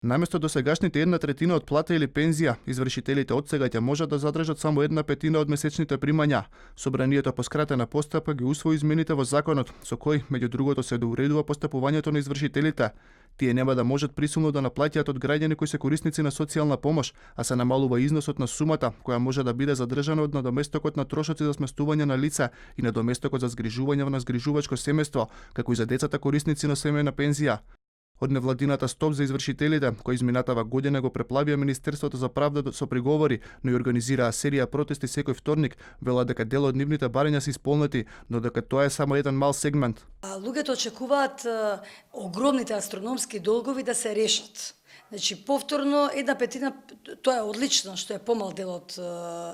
Наместо досегашните 1/3 од плата или пензија, извршителите отсега ќе можат да задржат само 1/5 од месечните примања. Собранието по скратена постапка ги усвои измените во законот, со кои, меѓу другото, се доуредува постапувањето на извршителите. Тие нема да можат присилно да наплаќаат од граѓани кои се корисници на социјална помош, а се намалува износот на сумата, која може да биде задржана од надоместокот на трошоци за сместување на лица и надоместокот за згрижување на згрижувачко семејство, како и за децата корисници на семејна пензија. Од невладината Стоп за извршителите, кој изминатава година го преплавија Министерството за правда со приговори, но и организираа серија протести секој вторник, велат дека дел од нивните барања се исполнети, но дека тоа е само еден мал сегмент. Луѓето очекуваат огромните астрономски долгови да се решат. Значи, повторно, 1/5, тоа е одлично што е помал дел од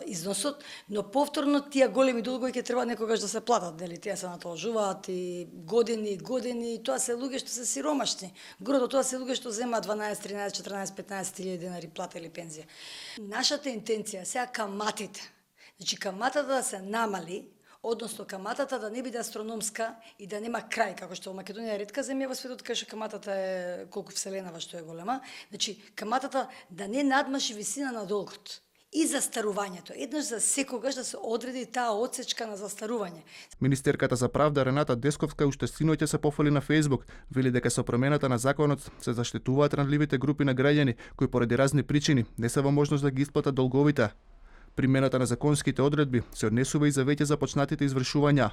износот, но повторно тие големи долгови ќе треба некогаш да се платат, дали тие се натложуваат и години, и тоа се луѓе што се сиромашни. Гордо тоа се луѓе што земаат 12, 13, 14, 15 илјади денари плата или пензија. Нашата интенција сега каматите. Значи, каматата да се намали, односно каматата да не биде астрономска и да нема крај, како што во Македонија е ретка земја во светот, кај што каматата е колку вселенава што е голема. Значи, каматата да не надмаши висина на долгот и застарувањето. Еднаш за секогаш да се одреди таа одсечка на застарување. Министерката за правда Рената Десковска уште синоќа се пофали на Facebook, вели дека со промената на законот се заштитуваат ранливите групи на граѓани кои поради разни причини не се во можност да ги исплатат долговите. Примената на законските одредби се однесува и за веќе започнатите извршувања.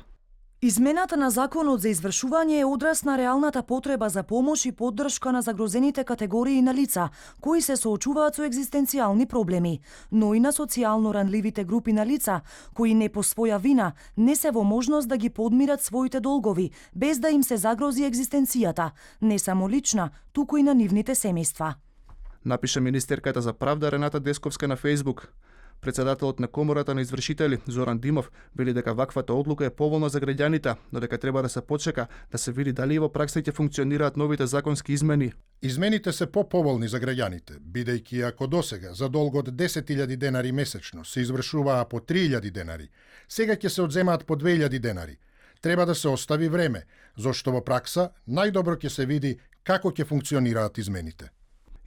Измената на законот за извршување е одраз на реалната потреба за помош и поддршка на загрозените категории на лица, кои се соочуваат со екзистенцијални проблеми, но и на социјално ранливите групи на лица, кои не по своја вина не се во можност да ги подмират своите долгови, без да им се загрози екзистенцијата, не само лична, туку и на нивните семејства. Напиша министерката за правда Рената Десковска на Facebook. Председателот на Комората на извршители Зоран Димов вели дека ваквата одлука е поволна за граѓаните, но дека треба да се почека да се види дали во пракса ќе функционираат новите законски измени. Измените се поповолни за граѓаните, бидејќи ако досега за долг од 10.000 денари месечно се извршуваа по 3.000 денари, сега ќе се одземаат по 2.000 денари. Треба да се остави време, зашто во пракса најдобро ќе се види како ќе функционираат измените.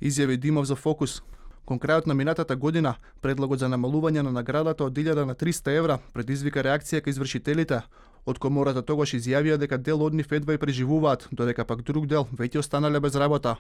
Изјави Димов за Фокус. Кон крајот на минатата година, предлогот за намалување на наградата од 1000 на 300 евра предизвика реакција кај извршителите. Од Комората тогаш изјавија дека дел од нив едва и преживуваат, додека пак друг дел веќе останале без работа.